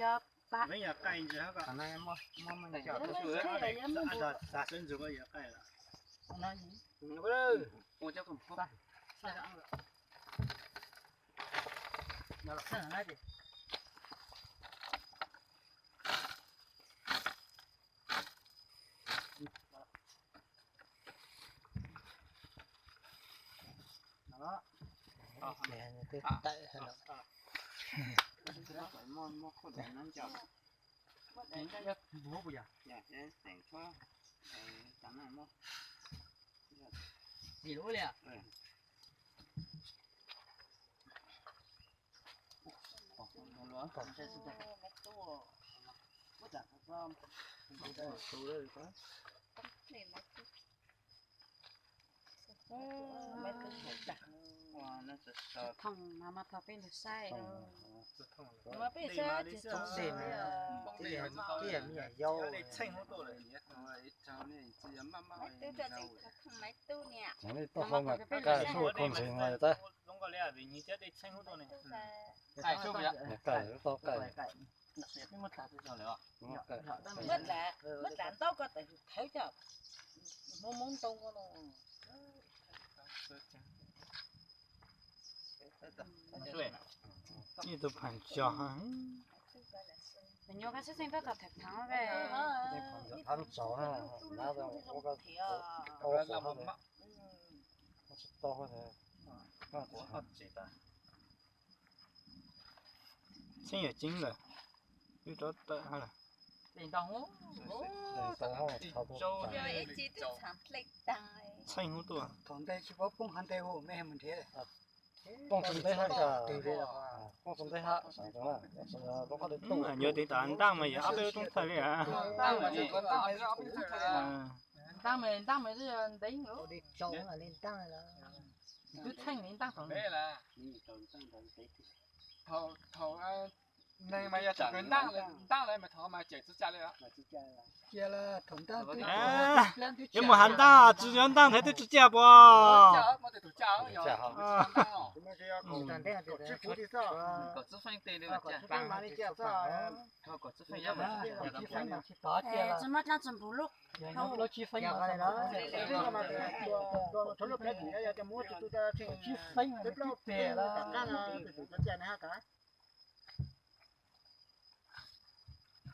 Cov pab. Thooj mas mas thaum peb lug saib, mas peb saib tsis txog li. Tib yam me nyuam yaus. Maiv tub, txhob txhooj maiv tub niam. Txhooj li toj hau mas kaij suj koog ntxhee no tas. Kaij, tau kaij. Muab dlav ntaub ko tawm thawv coj, hmoov hmoov ntoo ko no. Ib tug phav cog. Nyuam koj xib xeeb tab tom them thaav ve. Thav tsaus na, na ua tsis tau. Txheeb yam ceeb lawm, wb rov tawm hab lawm. Txheej hub tuaj. Poob txog ntej hab, poob txog ntej hab, nyuam tiv tas ntaaj mas yog ob peb lub roob txhawj li. Ntaaj mas, ntaaj mas ntev, twb txheej li ntaaj thaum ntej. Thaum neeg mas yog thaum ntaaj, ntaaj lawm mas thaum mas tseem txhua tsav li. Yuav mus hav ntaaj, tsis yuav ntaaj thiab twb tsis caj puas? Tsis muaj dlaab tsi npum lub.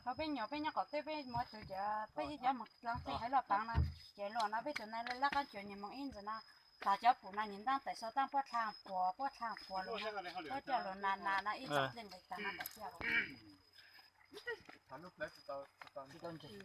Thaum peb nyuam peb nyob qaum teb peb muaj tus ces peb yeej cov mus dlaab txeej hauv loj paav na, ces luag no peb tus na laj qab cuav nyias moos ib ntsis na, tas cov pum no nyias ntaaj tawm sau taab puab dlaa puas puab dlaa puas lug, puab coj lug nas nas no ib tsoom dlej nqis taag no npaum tiag.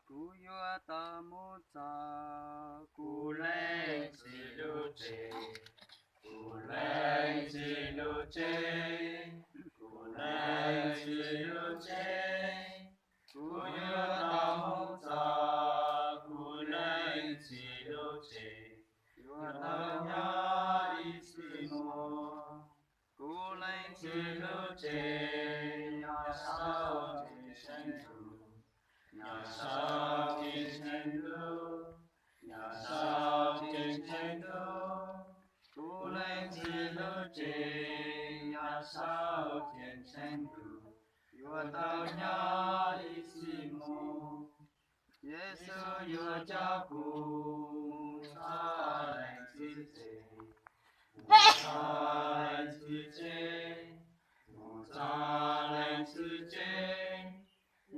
Kuv yuav tau mus txog kuv leej txiv lub tsev, kuv leej txiv lub tsev, kuv leej txiv lub tsev. Kuv yuav tau mus txog kuv leej txiv lub tsev, yuav tau nyob ib txhis mus. Kuv leej txiv lub tsev nyob saum tsev tshee ntuj, nyob saum tsev tshee ntuj, nyob saum tsev tshee ntuj. Kuv leej txiv lub tsev nyob saum tsev tshee ntuj, yuav tau nyob ib txhis mus. Yexus yuav coj kuv mus txog leej txiv tsev, mus txog leej txiv tsev, mus txog leej txiv tsev.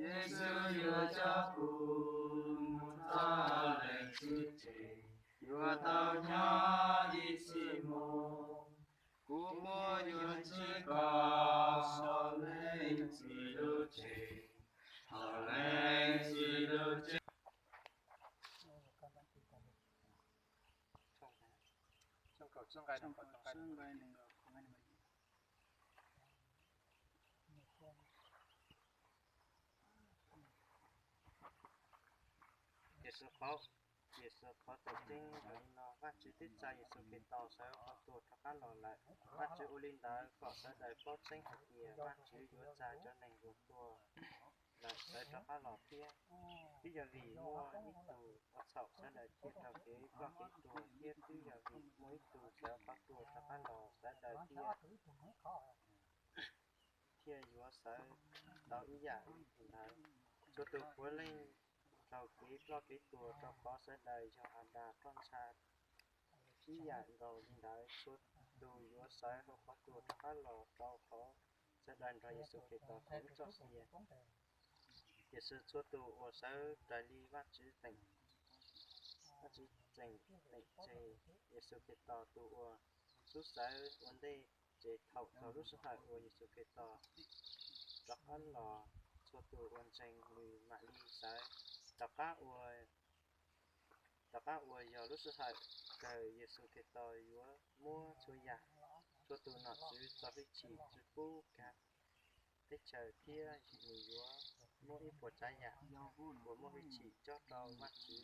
Yexus yuav coj kuv mus txog leej txiv tsev, yuav tau nyob ib txhis mus. Kuv puas yuav ntsib koj saum leej txiv lub tsev, saum leej txiv lub tsev? Yexus qhov, Yexus qhov tseem ceeb yog li no: Vajtswv twb tsa Yexus Khetos sawv hauv qhov tuag rov qab los lawm. Vajtswv ua li ntawd kom sawv daws paub tseeb hais tias Vajtswv yuav tsa cov neeg uas tuag lawm sawv rov qab los thiab. Twb yog vim muaj ib tug ua txhaum sawv daws thiaj raug kev ploj kev tuag, thiab twb yog vim muaj ib tug sawv hauv qhov tuag rov qab los sawv daws thiaj thiaj yuav sawv tau ib yam li ntawd. Txhua tus puav leej raug kev ploj kev tuag, rau qhov sawv daws yog Adas roj ntsha. Ib yam nkaus li ntawd, txhua tus yuav sawv hauv qhov tuag rov qab los, rau qhov sawv daws nrog Yexus Khetos tau ib txoj sia. Tiam sis txhua tus uas sawv raws li Vajtswv tseem, Vajtswv tseem teem tseg Yexus Khetos tus uas xub xawv ua ntej, ces thaum txog lub sij hawm uas Yexus Khetos rov qab los, txhua tus uas ntseeg nws mam li sawv rov qab ua rov qab uas yog lub sij hawm kawg Yexus Khetos yuav muab txhua yam, txhua tus nom tswv txo hwj chim tsis pub kav teb chaws, thiab nws yuav muab ib puas tsav yam uas muaj hwj chim cob rau Vajtswv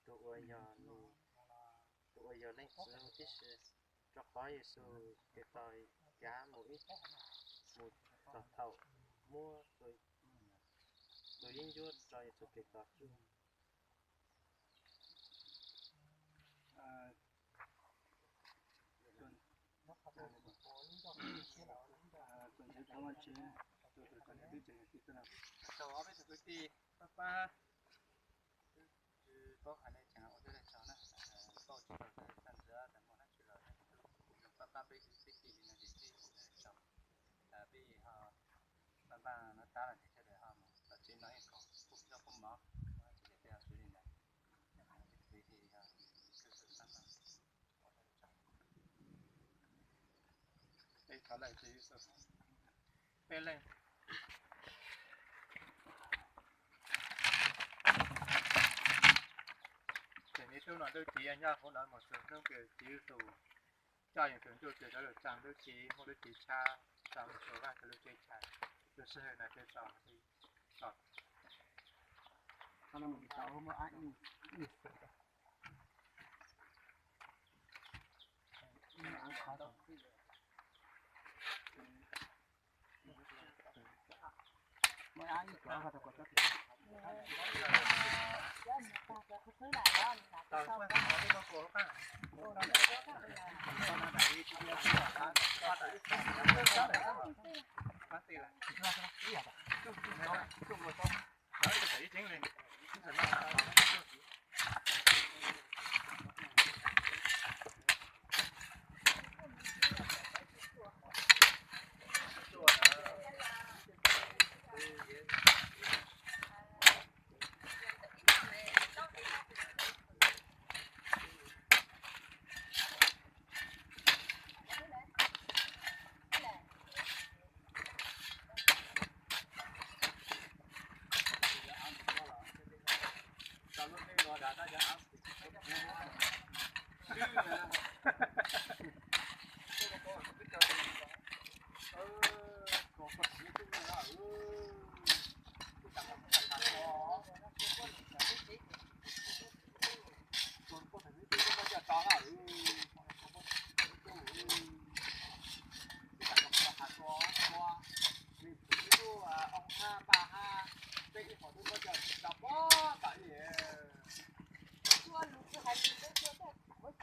tus uas yog nws, tus uas yog Leej Txiv tib si, rau qhov Yexus Khetos kav mus ib, mus txog thaum muab tus yeeb ncuab rau Yexus Khetos tsuj. Txhua tus thov Vajtswv, txhua tus kom niam tub tseem niam tij tuaj no. Tau ob peb tug kwv tij pab pab, twb tsis paub qhov nej tseem ua twb tau na, tau tsis tau txaj ntxiv tau muaj dab tsi los pab pab peb kwv peb tij li no ces peb tau peb ho pab pab no tab los ces sawv daws ho mus tom tsev no ib kom pub noj pub mov, ces peb ho sawv li ntawd. Peb thov leej, peb leej. Ces niaj hnub no ntuj txiv nyob hauv no mus txog hnub kws txiv Yexus coj yus tus ntuj txiv rov lug tsa ntuj txiv muaj lub cev tshab tsa mus rua Vaj Tswv lub teb chaws, lub sij hawm no peb tso, tso.